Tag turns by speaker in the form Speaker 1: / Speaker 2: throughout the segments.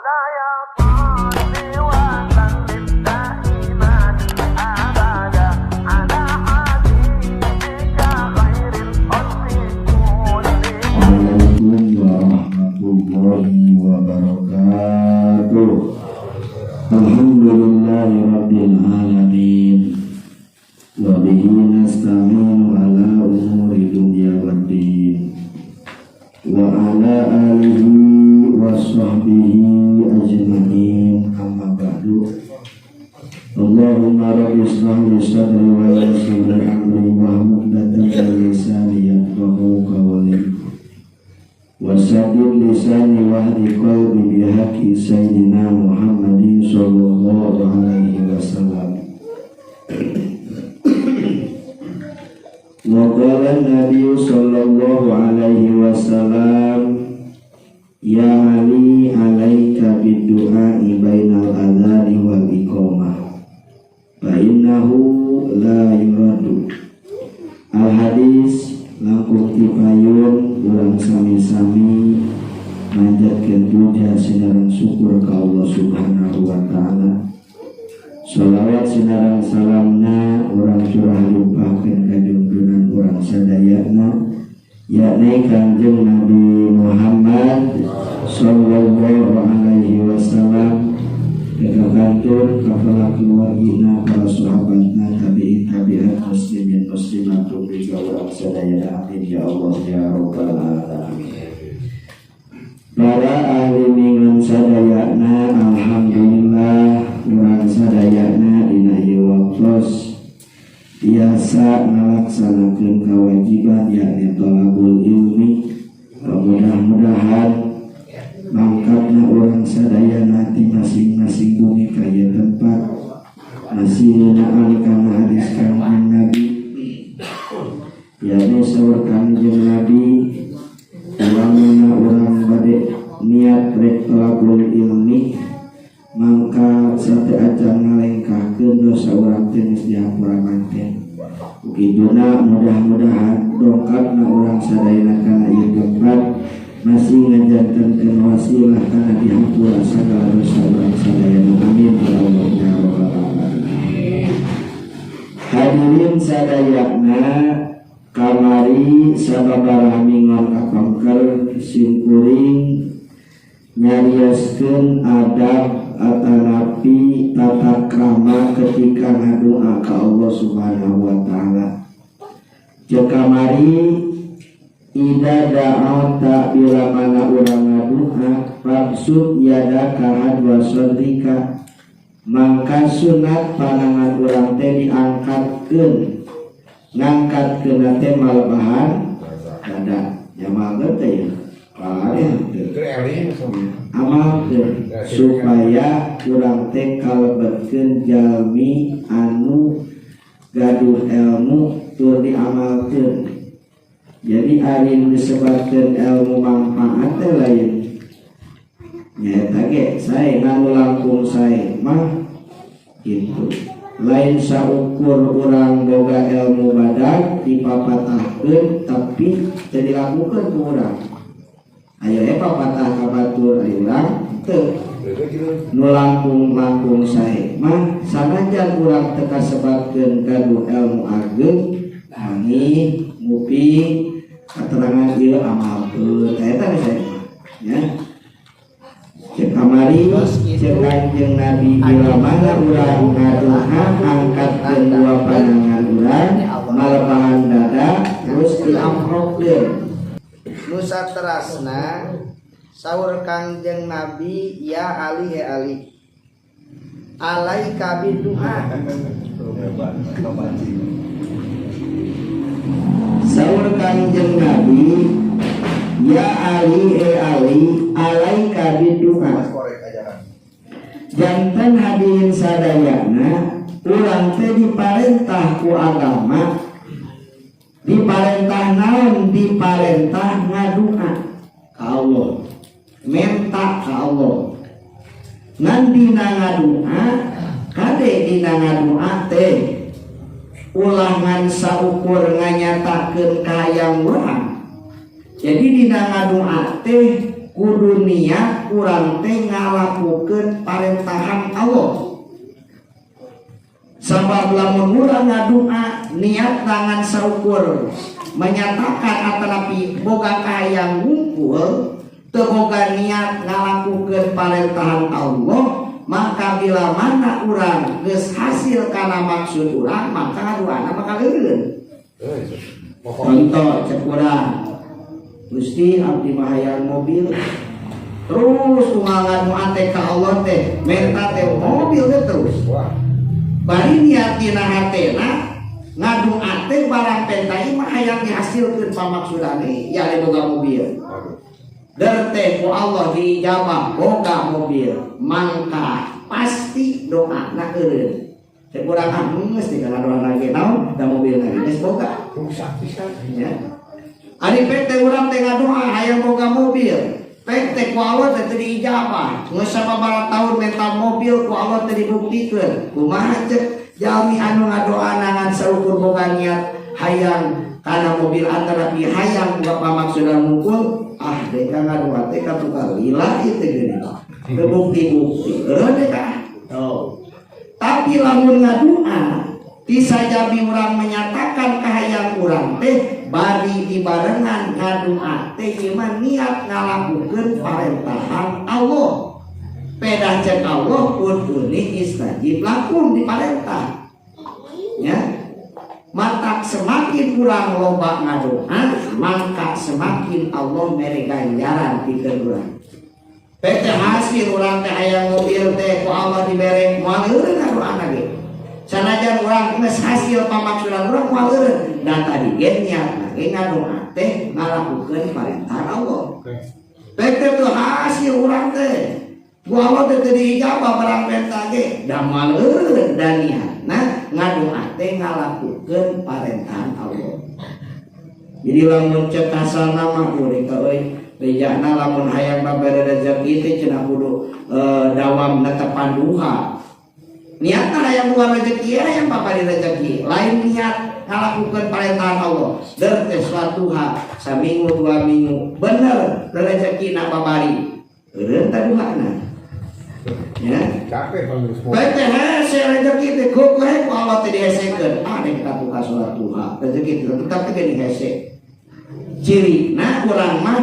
Speaker 1: مولاي صل وسلم دائما أبدا على حبيبك خير الخلق كلهم.
Speaker 2: Assalamualaikum warahmatullahi wabarakatuh. Alhamdulillahi rabbil alamin. Wa bihi nasta'inu ala umuri dunya waddin. Wa ala alihi wa sahbihi ajma'in, amma ba'du. Allahumma rabbi ishrah li sadri wa yassir li amri wa hlul 'uqdatam min lisani yafqahu qawli. Wasaddid lisani wahdi qalbi bihaqqi sayyidina Muhammadin sallallahu alaihi wasallam. Wa qala an-nabiy sallallahu alaihi wasallam, ya Ali, alaika bid-du'a'i bainal adhani wal iqamah fa innahu la yuradu. Al hadis. Langkung tipayun urang sami-sami manjatkeun puja sinareng syukur ka Allah Subhanahu wa taala. Shalawat sinareng salamna urang curah limpahkeun ka junjungan urang sadayana, yakni Kangjeng Nabi Muhammad sallallahu alaihi wasallam, ka kantun ka keluargina, para sahabatna, tabi'in tabi'at, muslimin muslimat, ka urang sadayana. Amin ya Allah ya rabbal alamin. Para ahli mingan sadayana, alhamdulillah urang sadayana dina ieu waktos biasa ngalaksanakeun kewajiban, yakni thalabul ilmi. Mudah-mudahan mangkatna urang sadaya nanti masing-masing bumi kaya tempat masih ngeunaan kana hadis Kangjeng Nabi, yakni saur Kangjeng Nabi, ulamana urang bade niat rek thalabul ilmi, mangka sate acan ngalengkahkeun dosa urang teh geus dihampura manten. Ukiduna mudah-mudahan dongkapna urang sadayana kana ieu tempat masih ngajantenkeun wasilah kana dihampura sagala dosa urang sadayana. Amin ya Allah ya rabbal alamin. Hadirin sadayana, kamari sababaraha minggon kapengker simkuring nyarioskeun adab atanapi tata krama ketika ngadoa ka Allah Subhanahu wa taala. Ceuk kamari, ida da'auta, bila mana urang ngadoa, fabsut yadaka hadwa sadrika, mangka sunat panangan urang teh diangkatkeun, ngangkatkeun teh malebahan dada. Jamalkeun teh ya amalkeun supaya urang teh kalebetkeun jalmi anu gaduh ilmu tur diamalkeun. Jadi ari nu disebutkeun ilmu manfaat teh lain nyaeta ge sae, nu langkung sae mah gitu, lain saukur urang boga ilmu badag dipapatahkeun tapi teu dilakukeun ku urang. Ayo papatah ka batur, ayo urang teu. Nu langkung-langkung sae mah, sanajan urang teu kasebabkeun gaduh ilmu ageng, manggih nguping keterangan ieu, amalkeun, eta geus sae mah ya. Ceuk kamari, ceuk Kanjeng Nabi, bila mana urang ngadoa, angkatkeun dua pandangan urang malebahan dada, terus diamprokkeun.
Speaker 3: Nusa terasna saur Kangjeng Nabi, ya Ali, he Ali, alaika bidu'a.
Speaker 2: Saur Kangjeng Nabi, ya Ali, he Ali, alaika bidu'a. Janten hadirin sadayana, urang teh diparentah ku agama. Diparentah naon? Diparentah ngadua ka Allah, menta ka Allah. Ngan dina ngadua, kade dina ngadua teh ulah ngan saukur nganyatakeun kahayang urang. Jadi dina ngadua teh
Speaker 3: kudu niat urang teh ngalakukeun parentahan Allah. Sabab lamun urang ngadua niat tangan saukur menyatakan atanapi boga kahayang ngumpul teu boga niat ngalakukeun parentahan Allah, maka bila mana urang geus hasil kana maksud urang maka ngaduana bakal eureun. Contoh cek urang, Gusti abdi mah hayang mobil, terus unggal ngadoa teh ka Allah teh menta teh mobil teh terus. Bari niat dina hatena ngadoa teh barang penta ieu mah hayang dihasilkeun pamaksudane ya boga mobil. Der teh ku Allah diijabah boga mobil, mangka pasti doana eureun. Cek urang ah geus teh kana doa lagi naon da mobil lagi geus boga.
Speaker 4: Rusak pisan.
Speaker 3: Ya. Ari pek teh urang teh ngadoa hayang boga mobil. Pek teh ku Allah teh teu diijabah. Geus sababaraha tahun minta mobil ku Allah teh dibuktikeun. Kumaha cek jalmi anu ngadoa ngan saukur boga niat hayang kana mobil antara pi hayang boga pamaksudan mukul ah deka ngadoa teh katukar lila ieu teh geuning. Teu bukti-bukti. Eureun deh ka. Oh. Tapi lamun ngadoa tisajabi urang menyatakan kahayang urang teh bari dibarengan ngadoa teh ieu mah niat ngalakukeun parentahan Allah. Pedah cek Allah ud'uni astajib lakum diparentah. Ya. Matak semakin urang loba ngadoa maka semakin Allah mere ganjaran pikeun urang. Pete hasil urang teh hayang mobil teh ku Allah dibere moal eureun ngadoana ge. Sanajan urang geus hasil pamaksudan urang moal eureun. Da tadi ge niatna ge ngadoa teh ngalakukeun parentah Allah. Pete tuh hasil urang teh ku Allah teh teu diijabah barang penta ge da moal eureun da niatna ngadoa teh ngalakukeun parentahan Allah. Jadi lamun cek asalna mah kuring ka euy bejana lamun hayang babere rezeki teh cenah kudu dawam netepan duha. Niatna hayang buka rezeki hayang babari rezeki, lain niat ngalakukeun parentahan Allah. Der teh suatu duha saminggu dua minggu bener rezekina babari. Eureun teh duhana. Ya.
Speaker 4: Capek bang semua.
Speaker 3: Baik teh hese rezeki teh kukuh ku Allah teh dihesekeun. Ah dek kita buka sholat duha rezeki teh tetap teh dihese. Cirina urang mah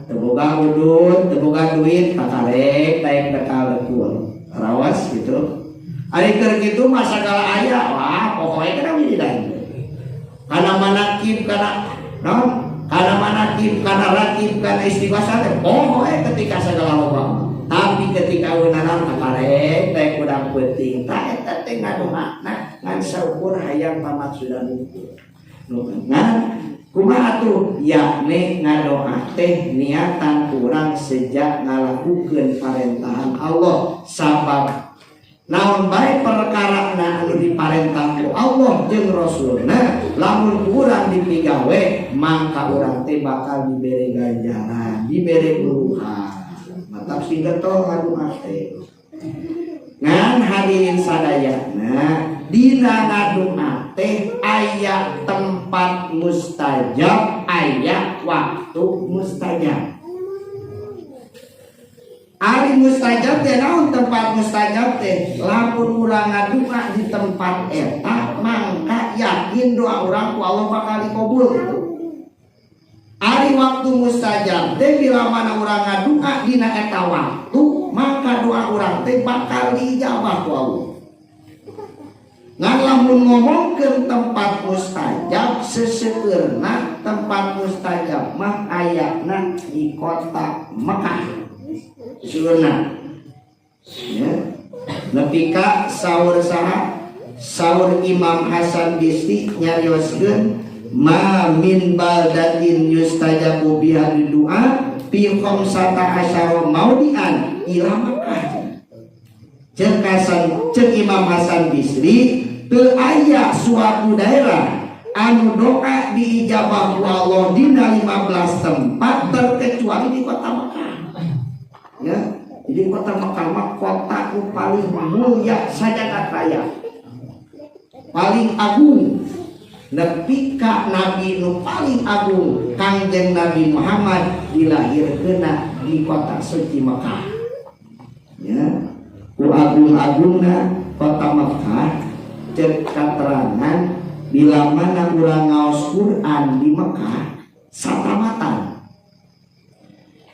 Speaker 3: teu boga udut, teu boga duit, kakarek daek bekal lekul. Rawas gitu. Ari keur kitu mah sagala aya, wah pokoke kana wiridan. Kana manakib kana naon? Kana manakib, kana rakib, kana istighosah teh pokoke ketika sagala loba. Tapi ketika unanan kakarek daek urang penting, tah eta teh ngadoana ngan saukur hayang pamaksudan ukur. Nu ngan kumaha atuh yakni ngadoa teh niatan kurang sejak ngalakukeun parentahan Allah sabab naon bae perkara anu diparentah ku Allah jeung Rasulna lamun urang dipigawe maka urang teh bakal dibere ganjaran dibere uruhan mantap sing getol ngadoa teh ngan hadirin sadayana dina ngadoa teh aya tempat mustajab aya waktu mustajab. Ari mustajab teh naon tempat mustajab teh lamun urang ngadoa di tempat eta mangka yakin doa urang ku Allah bakal dikabul. Ari waktu mustajab teh bila mana urang ngadoa dina eta waktu maka doa urang teh bakal diijabah ku Allah. Ngan lamun ngomongkeun tempat mustajab seseueurna tempat mustajab mah ayana di kota Mekah. Seseueurna. Ya. Nepi ka saur saha? Saur Imam Hasan Bisri nyarioskeun ma min baldatin yustajabu biha du'a fi khamsata asyara maudian ila Makkah. Cek Hasan, cek Imam Hasan Bisri teu aya suatu daerah anu doa diijabah ku Allah dina 15 tempat terkecuali di kota Mekah. Ya, jadi kota Mekah mah kota nu paling mulia sajagat raya. Paling agung. Nepi ka nabi nu paling agung Kangjeng Nabi Muhammad dilahirkeunna di kota suci Mekah. Ya, ku agung-agungna kota Mekah, cek katerangan bila mana urang ngaos Quran di Mekah satamatan,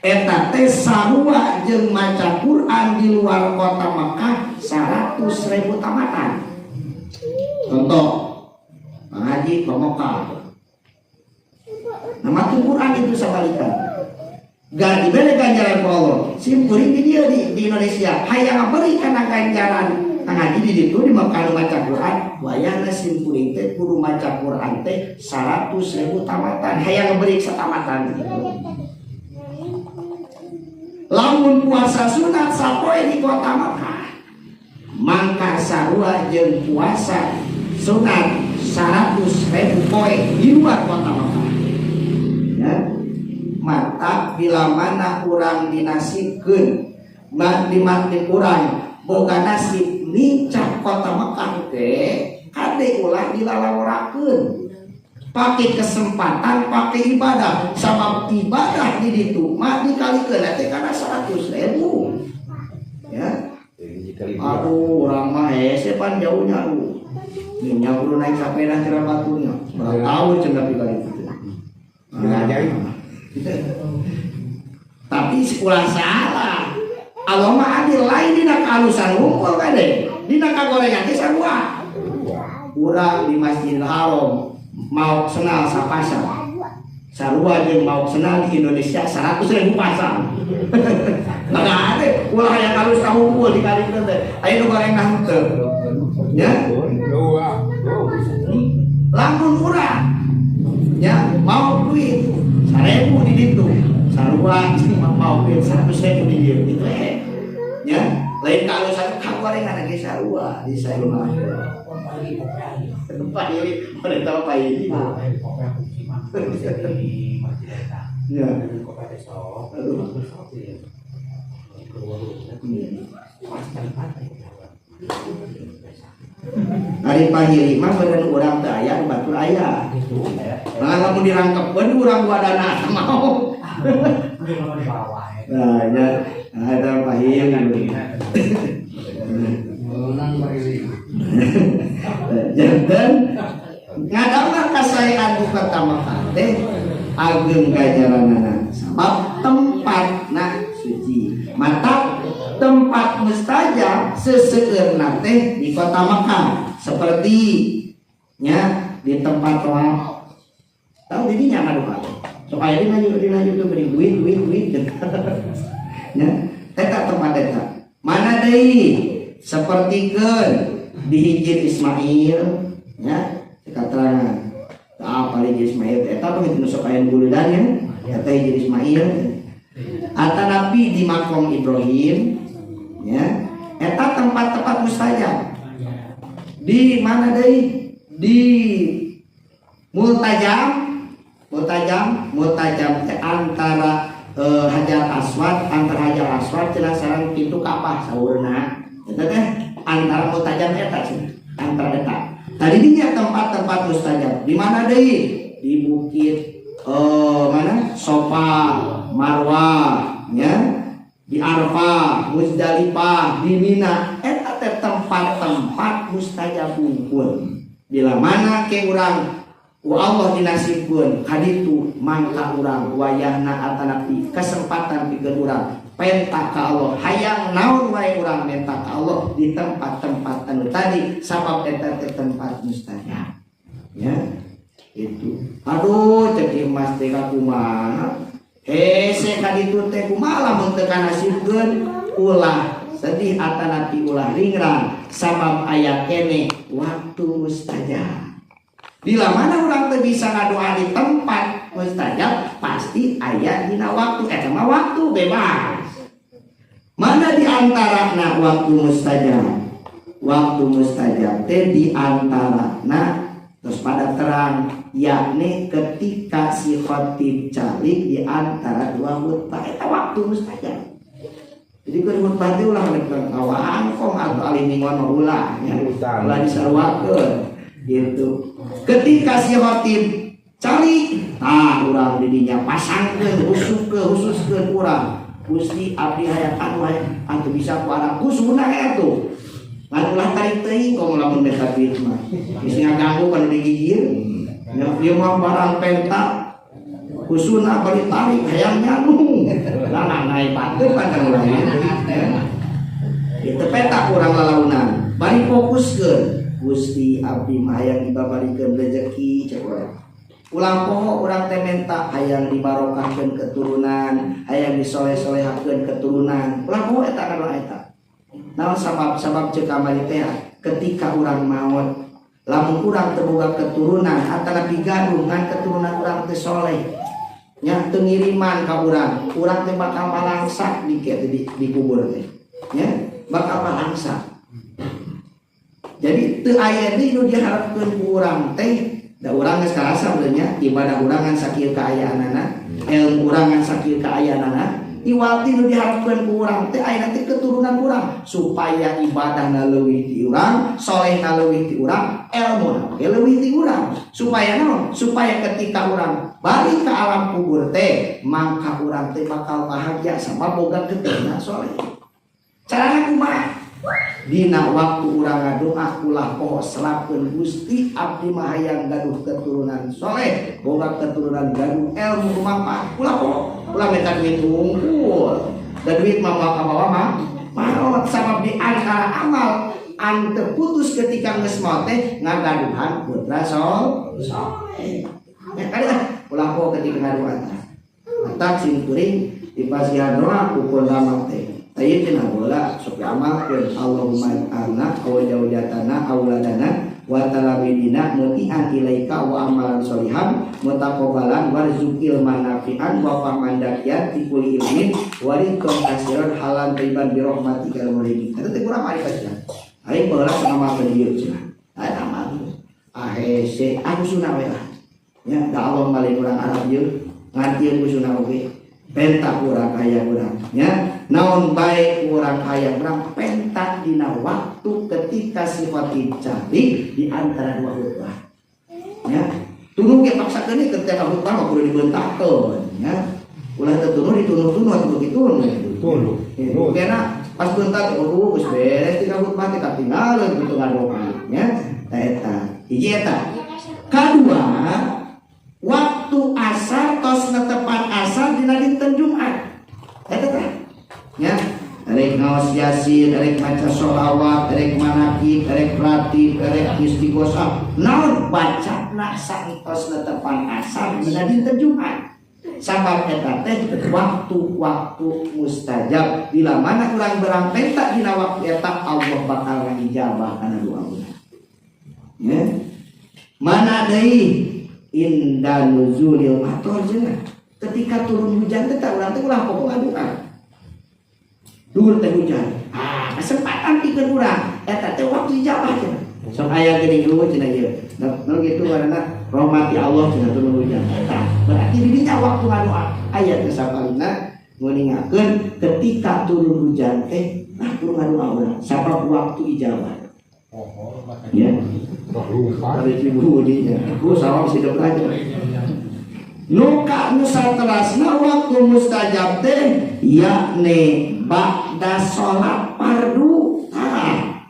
Speaker 3: eta teh sarua jeung maca Quran di luar kota Mekah 100.000 tamatan. Contoh, ngaji ke Mekah. Nah, maca Quran itu sabalikan gak diberi ganjaran ku Allah. Sim kuring di dia di Indonesia hayang beri kana ganjaran ngaji di ditu di Mekah maca Quran, wayahna sim kuring teh kudu maca Quran teh 100.000 tamatan hayang beri satamatan gitu. Lamun puasa sunat sapoe di kota Mekah mangka sarua jeung puasa sunat 100.000 poe di luar kota Mekah, ya. Mata bila mana urang dinasibkeun di mati urang boga nasib nincak kota Mekah teh, kade ulah dilalaworakeun, pakai kesempatan, pakai ibadah, sabab ibadah di ditu mah dikalikeun teh kana 100.000, ya. Aduh, urang mah hese pan jauhnya, aduh. Nya kudu naik sepeda kira baturnya. Berapa tahun cenah kali itu.
Speaker 4: Diajarin.
Speaker 3: Tapi ulah salah. Allah mah adil, lain dina kehalusan wungkul kade. Dina kagorengan teh sarua. Urang di Masjidil Haram maok sendal sapasang, sarua jeung maok sendal di Indonesia 100.000 pasang. Nah, ada ulah yang halus wungkul dikalikeun teh. Aya nu goreng henteu. Ya. Lamun urang ya maok duit 1.000 di ditu, sarua maok duit 100.000 di dieu itu ya. Lain kehalusan, kagorengan ge sarua di saya mah. Pak ini, pemerintah Pak ini. Ya. Aduh. Ari pahili mah beureun urang teu aya, batur aya. Nah, lamun dirangkepkeun urang wadana mau. Nah, ya, nah, eta pahili.
Speaker 4: Menang pahili.
Speaker 3: Janten ngadamel kasaean di kota Mekah teh ageng ganjaranana sabab tempatna suci. Mata tempat mustajab seseueurna teh di kota Mekah, seperti nya di tempat tawaf. Tahu di dinya ngadoa. Sok aya dina YouTube beri duit duit duit. Nya eta tempat eta. Mana deui? Sapertikeun di Hijir Ismail, ya, keterangan. Apa Hijir Ismail eta mah nu sok aya buludan ya. Eta Hijir Ismail. Atanapi di makom Ibrahim, ya. Eta tempat-tempat mustajab. Di mana deui? Di Multajam, Multajam, Multajam teh antara Hajar Aswad, antara Hajar Aswad cenah sareng pintu Ka'bah saurna. Eta teh antara Multajam eta cenah, antara eta. Tadi dinya tempat-tempat mustajab. Di mana deui? Di bukit mana? Sofa, Marwah, ya. Di Arfah, Muzdalifah, di Mina. Eta teh tempat-tempat mustajab wungkul. Bila mana ke urang ku Allah dinasibkeun kaditu, mangka urang wayahna atanapi kesempatan pikeun urang penta ka Allah, hayang naon wae urang menta ka Allah di tempat-tempat anu tadi, sabab eta teh tempat mustajab, ya. Itu aduh, cek Mas teh kumaha hese kaditu teh, kumaha lamun teu kanasibkeun? Ulah sedih atanapi ulah ringrang, sabab aya kene waktu mustajab. Bila mana orang teu bisa ngadoa di tempat mustajab, pasti aya dina waktu eta mah waktu bebas. Mana di antara na waktu mustajab? Waktu mustajab teh di antara na terus pada terang, yakni ketika si khatib calik di antara dua khutbah, eta waktu mustajab. Jadi keur khutbah teh ulah rek ngawangkong atau alim minggon mah ulah nya. Ulah disaruakeun gitu. Ketika si khatib calik, tah urang di dinya pasangkeun, khususkeun urang. Gusti abdi hayang anu hayang atuh bisa ku anak kusuna atuh. Ngan ulah tarik teuing komo lamun menta duit mah. Geus ngaganggu kana digigir. Nya ieu mah barang penta kusuna bari tarik hayang nyanu. Lah naik patut kan kan urang. Itu peta kurang lalaunan. Bari fokuskeun Gusti abdi mah hayang dibabarikeun rezeki cek urang. Ulah poho urang teh menta hayang dibarokahkeun keturunan, hayang disoleh-solehakeun keturunan. Ulah poho eta kana eta. Naon sabab-sabab cek kamari teh ketika urang maot lamun urang teu boga keturunan atanapi gaduh ngan keturunan urang teh soleh nya teu ngiriman ka urang, urang teh bakal malangsak di di kubur teh nya bakal malangsak. Jadi teu aya deui nu diharapkeun ku urang teh. Da urang geus karasa nya ibadah urang ngan sakieu kaayaanana, ilmu urang ngan sakieu kaayaanana, iwal ti nu diharapkeun ku urang teh ayeuna teh keturunan urang supaya ibadahna leuwih ti urang, solehna leuwih ti urang, elmuna oge leuwih ti urang. Supaya naon? Supaya ketika urang balik ke alam kubur teh, maka urang teh bakal bahagia sama boga keturunan soleh. Carana kumaha? Dina waktu urang ngadoa ulah poho selapkeun Gusti abdi mah hayang gaduh keturunan soleh, boga keturunan gaduh ilmu kumaha, ulah poho, ulah minta duit wungkul. Da duit mah moal kabawa mah maot sabab di antara amal anu teu putus ketika geus maot teh ngagaduhan putra soleh. Ya kali ah ulah poho ketika ngadoa teh. Matak sim kuring dipasihan doa pukul lama teh. Ayo cenah bola sok amalkeun Allahumma anna aw jaujatana auladana wa talamidina muti'an ilaika wa amalan sholihan mutaqabbalan warzuq ilman nafi'an wa fahman dakian fi kulli ilmin wa rizqan kasiran halan thayyiban bi rahmatika ya rabbal. Eta teh kurang ari cenah. Aing baheula sok ngamalkeun ieu cenah. Aya amal. Ahese aku sunah we lah. Ya da Allah malih urang Arab ieu ngartieun ku sunah oge. Penta urang kaya urang nya naon bae urang kaya urang penta dina waktu ketika sifat dicari di antara dua khutbah nya tunu ge paksakeun ketika khutbah mah kudu dibeuntakeun nya ulah teu tunu ditunu-tunu atuh kitu
Speaker 4: Tunu.
Speaker 3: Kena pas beuntak eueuh geus beres tika khutbah teh katinggalan kitu ngadoa nya ta eta hiji eta kadua waktu asar tos netepan asar dina dinten Jumat eta teh nya rek ngaos yasin rek maca sholawat rek manakib rek ratib rek istighosah naon bacana saentos netepan asar dina dinten Jumat sabab eta teh waktu-waktu mustajab bila mana urang berang penta dina waktu eta Allah bakal ngijabah kana doa urang nya mana deui inda nuzulil mator cenah ketika turun hujan teh urang teh ulah pokok ngadoa dur teh hujan ah kesempatan pikeun urang eta teh waktu ijabah cenah sok aya geuning lu cenah ieu nu kitu ngaranna rahmati Allah cenah turun hujan tah berarti di dinya waktu ngadoa aya teh sapalina nguningakeun ketika turun hujan teh nah turun ngadoa urang sabab waktu ijabah ya. Dari ibu dinya. Ku sawang sido aja. Nuka nusa terasna waktu mustajab teh yakni ba'da salat fardu. Ah.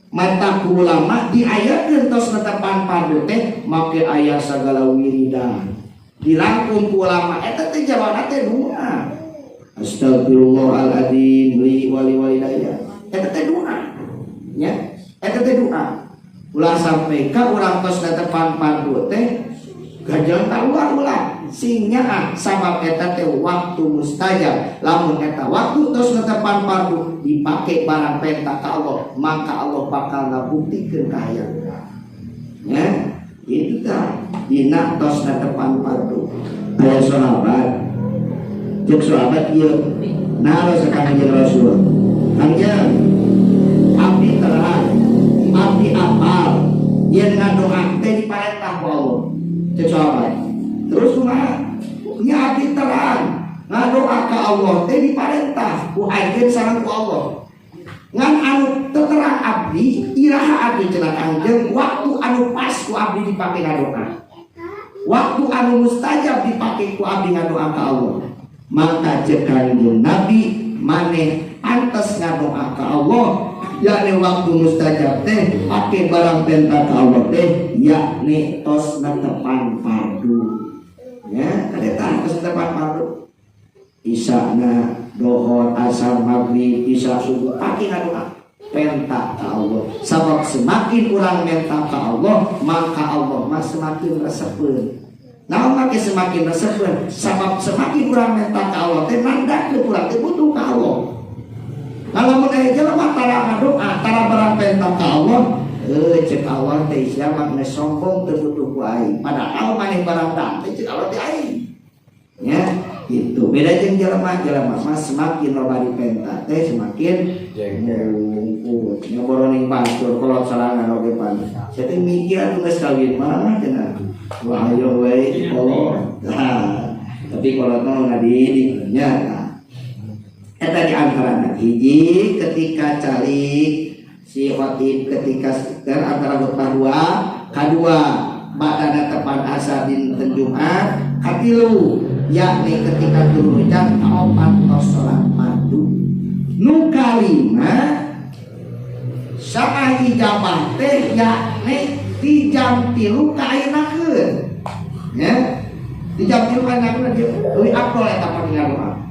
Speaker 3: Mata ulama diayakeun tos netepan fardu teh make aya sagala wiridan. Dirangkum ku ulama eta teh jawabanna teh doa. Astagfirullahaladzim li wali walidayya. Eta teh doa. Nya, eta teh doa. Ulah sampai ka urang tos netepan fardu teh gajal keluar ulah sing nyaah sabab eta teh waktu mustajab lamun eta waktu tos netepan fardu dipake barang penta ka Allah maka Allah bakal ngabuktikeun kahayang urang nya itu tah dina tos netepan fardu aya sahabat cek sahabat ieu naros ka Kanjeng Rasul Kanjeng abdi terang abdi apal yen ngadoa teh diparentah ku Allah cek sahabat terus kumaha nya abdi terang ngadoa ka Allah teh diparentah ku anjeun sareng ku Allah ngan anu terang abdi iraha abdi cenah anjeun waktu anu pas ku abdi dipake ngadoa waktu anu mustajab dipake ku abdi ngadoa ka Allah Maka cek Kangjeng Nabi maneh pantes ngadoa ka Allah, yakni waktu mustajab teh pake barang penta ka Allah teh yakni tos netepan fardu. Ya, kadeta tos netepan fardu. Isana dohor, asar, maghrib, isya, subuh pake ngadoa penta ka Allah. Sabab semakin urang menta ka Allah, maka Allah mah semakin resepeun. Naon make semakin resepeun? Sabab semakin urang menta ka Allah teh nandakeun urang teh butuh ka Allah. Kalau mun aya jelema tara ngadoa, tara barang penta ka Allah, cek Allah teh sia mah geus sombong teu butuh ku aing. Padahal maneh barang teh cek Allah teh aing. Ya, gitu. Beda jeung jelema, jelema mah semakin loba dipenta teh semakin
Speaker 4: Jengkel.
Speaker 3: Ngungkut. Nyoboroning batur kolot sarangan oge pan. Saya teh mikir atuh geus kawin mah cenah. Wah ayo we kolot. Nah, tapi kolot mah ngadidik nya. Nah. Eta di antarana hiji ketika calik si khotib ketika dan antara khutbah dua, kadua badana tepan asar dinten Jumat, katilu yakni ketika turun hujan, kaopat tos salat fardu. Nu kalima saah ijabah teh yakni di jam 3 ka ayeuna. Ya, di jam 3 ka ayeuna dia leuwih afdol eta pangingan.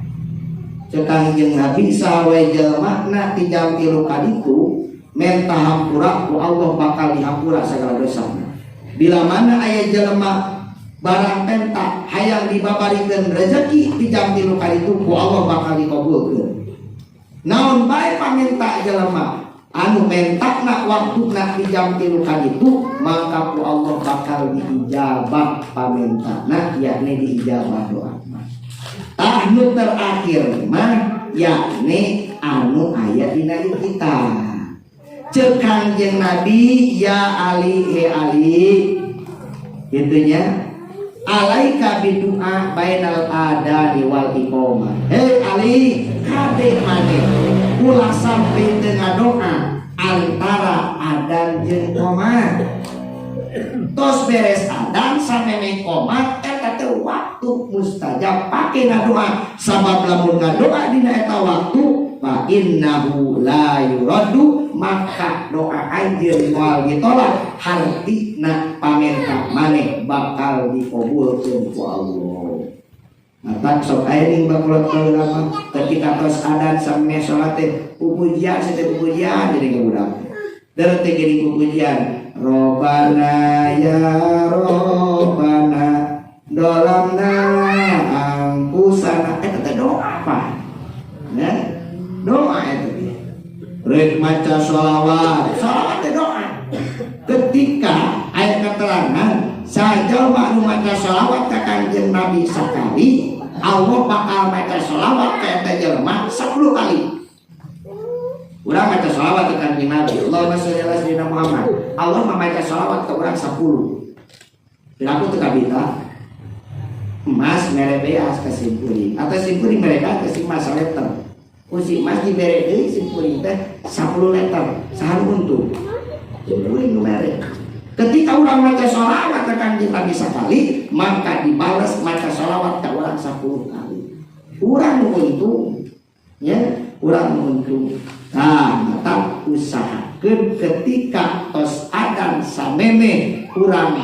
Speaker 3: Cek Kangjeng Nabi sawe jelema na di jam 3 ka ditu menta hampura ku Allah bakal dihampura segala dosa. Bila mana aya jelema barang penta hayang dibabarikeun rezeki di jam 3 ka ditu ku Allah bakal dikabulkeun. Naon bae paminta jelema anu mentakna waktuna di jam 3 ka ditu maka ku Allah bakal diijabah pamintana, yakni diijabah doa. Tah nu terakhir mah yakni anu aya dina kita. Cek Kangjeng Nabi, ya Ali, he Ali, gitunya, alaika bidu'a bainal adani wal iqamah. Hei Ali, kade maneh ulah sampai teu ngadoa antara adan jeung qomat. Tos beres adan sampai qomat eta teh waktu mustajab pake ngadoa. Sabab lamun ngadoa dina eta waktu fa innahu la yuraddu, maka doa anjeun moal ditolak, hartina pamenta maneh bakal dikabulkeun ku Allah. Mata sok aya ning bakulot baheula mah ketika tos adan sampe salat teh pupujian, teh pupujian jadi ka budak. Dan teh geuning pupujian Robbana ya Robbana dolamna angkusana, eta teh doa apa? Ya, doa eta teh. Rek maca sholawat, sholawat teh doa. Ketika aya keterangan sajalma nu maca sholawat ka Kangjeng Nabi sakali, Allah bakal maca sholawat ka eta jelema 10 kali. Urang maca sholawat ka Kangjeng Nabi, Allahumma sholli ala sayyidina Muhammad. Allah maca sholawat ka urang 10. Piraku teu kabita. Emas mere beas ka simkuring atau simkuring mereka ke si mas liter. Ku si mas dibere deui simkuring teh 10 liter. Saha nu untung? Simkuring nu mere. Ketika urang maca sholawat ka Kangjeng Nabi sakali, maka dibalas maca sholawat ka urang 10 kali. Urang nu untung, ya, urang nu untung. Nah, tetap usahakeun ketika tos adan sameme urang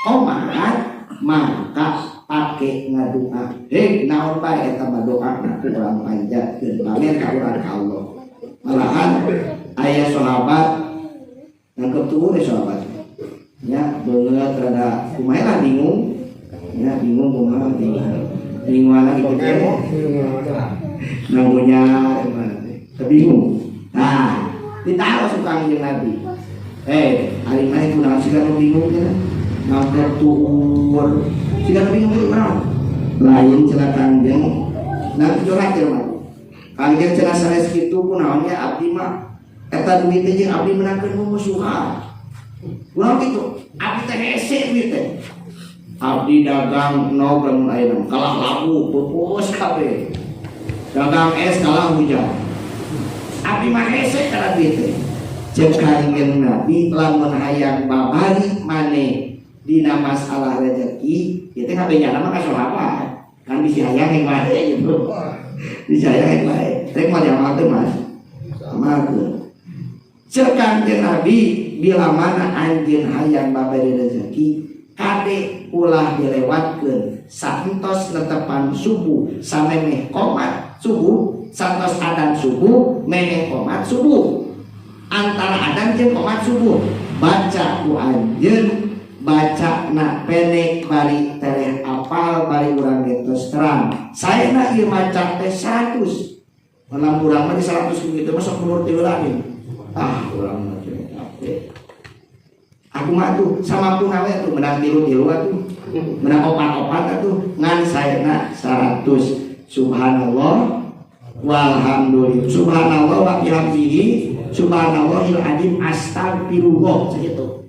Speaker 3: qomat, maka pake ngadua. Hei, naon bae eta mah doa ku urang panjatkeun pamenta urang ka Allah. Malahan aya sahabat nangkep tuh sahabat. Ya, beungeut rada kumaha lah bingung. Ya, bingung kumaha bingung. Bingung lagi gitu. Namanya teh bingung. Nah, ditaruh suka jeung Nabi. Ari maneh kunaon siga nu bingung cenah? Nangkep tuur. Siga nu bingung kunaon? Lain cenah Kangjeng. Nah, curhat jelema. Kangjeng cenah sanes kitu kunaon nya abdi mah eta duit teh jeung abdi menangkeun mumusuhan. Kunaon kitu? Abdi teh hese duit teh. Abdi dagang nog lamun ayeuna kalah labu pupus kabeh. Dagang es kalah hujan. Abdi mah hese kana duit teh. Ceuk Kangjeng Nabi lamun hayang babari maneh dina masalah rezeki, ieu teh kabeh nyana mah ka sahabat. Kan bisa hayang yang bae gitu. Bisa hayang yang bae. Rek mah diamalkeun Mas. Amalkeun. Ceuk Kanjeng Nabi bila mana anjeun hayang babari rezeki kade ulah dilewatkeun saentos netepan subuh samemeh qomat subuh, santos adan subuh memeh qomat subuh, antara adan jeung qomat subuh baca ku anjeun, baca na pendek bari tereh apal bari urang geus terang. Saena ieu maca teh 100. Malam urang mah di 100 gitu masuk umur tilu lagi. Ah, urang mah capek. Aku mah tuh sama pun awe tuh menang tilu-tilu atuh. Menang opat-opat atuh ngan saena 100. Subhanallah walhamdulillah. Subhanallah wa bihamdihi subhanallahil azim astagfirullah segitu.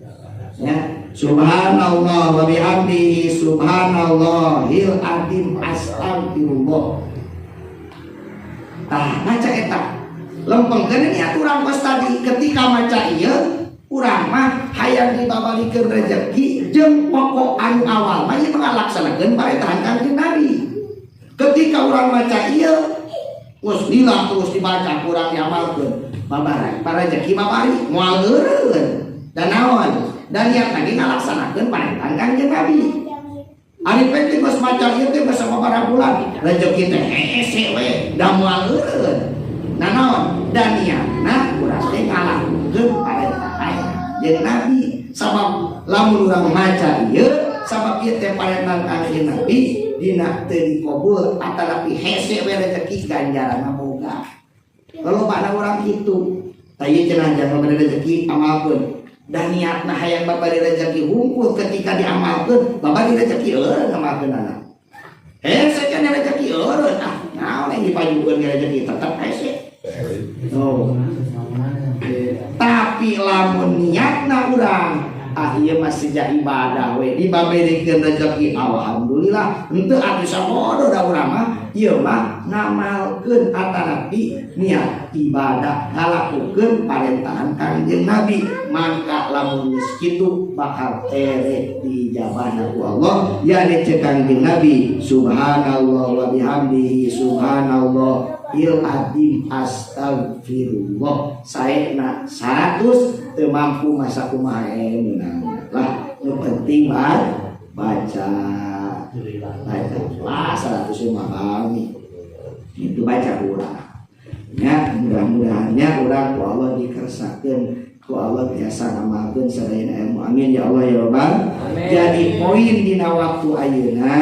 Speaker 3: Ya. Subhanallah wa bihamdihi subhanallahil azim astagfirullah. Tah maca eta. Lempengkeun niat urang kos tadi ketika maca ieu urang mah hayang dibabalikeun rezeki jeung pokok anu awal mah ieu mah ngalaksanakeun parentahan Kanjeng Nabi. Ketika urang maca ieu geus lila terus dibaca kurang diamalkeun. Babari rezeki babari moal eureun. Dan naon? Dan niat lagi ngalaksanakeun parentahan Kanjeng Nabi. Ari penting geus maca ieu teh geus sababaraha bulan rezeki teh hese we da moal eureun. Nah naon? Dan niatna urang teh ngalakukeun parentahan Kanjeng Nabi. Sabab lamun urang maca ieu sabab ieu teh parentahan Kanjeng Nabi dina teu dikabul atanapi hese we rezeki ganjaranna boga. Kalau pada urang kitu, tah ieu cenah jangan bade rezeki amalkeun. Dan niatna hayang babari rezeki hungkul ketika diamalkeun babari rezeki eureun ngamalkeunana. Hese cenah rezeki eureun ah naon yang dipajukeun ge rezeki tetep hese. Oh. Tapi lamun niatna urang ah ieu mah sejak ibadah we dibaberikeun rezeki alhamdulillah henteu atuh sabodo da urang mah ieu mah ngamalkeun atanapi niat ibadah ngalakukeun parentahan Kanjeng Nabi mangka lamun geus kitu bakal tere diijabahna ku Allah ya ceuk Kanjeng Nabi subhanallah wa bihamdihi subhanallahil azim astagfirullah. Saena 100 teu mampu masa kumaha meunang lah nu penting baca baca lah 100 mah kami itu baca urang ya mudah-mudahannya urang ku Allah dikersakeun ku Allah biasa ngamalkeun sadayana ilmu amin ya Allah ya Rabbal. Jadi poin dina waktu ayeuna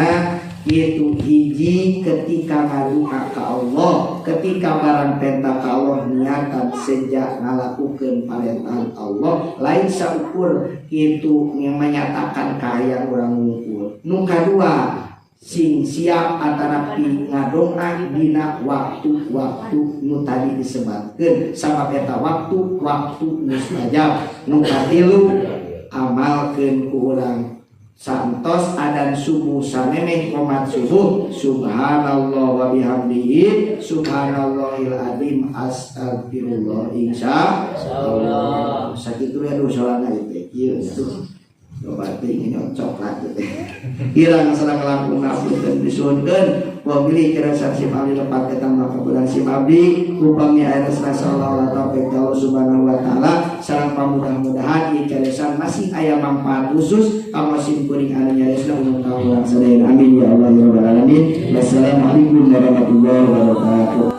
Speaker 3: itu hiji ketika ngadoa ka Allah, ketika barang penta ka Allah niatan sejak ngalakukeun parentahan Allah lain saukur itu yang menyatakan kahayang urang ngumpul. Nu kadua sing siap atanapi ngadoa dina waktu-waktu nu tadi disebatkeun sabab eta waktu-waktu mustajab. Nu katilu amalkeun ku urang santos adan subuh samemeh qomat subuh subhanallah wa bihamdihi subhanallahil azim astagfirullah insya Allah. Sakitu ya salatna ieu teh ieu tuh loba teuing coklat teh hilang sareng langkung dan disuhunkeun pemilih kira sim abdi lepat ke tambah kabulan sim abdi upami aya sallallahu taufik Allah subhanahu wa taala sareng pamudah-mudahan ieu caresan masih aya manfaat khusus kanggo sim kuring anu nyaresna umum ka urang sadayana amin ya Allah ya rabbal alamin. Wassalamualaikum warahmatullahi wabarakatuh.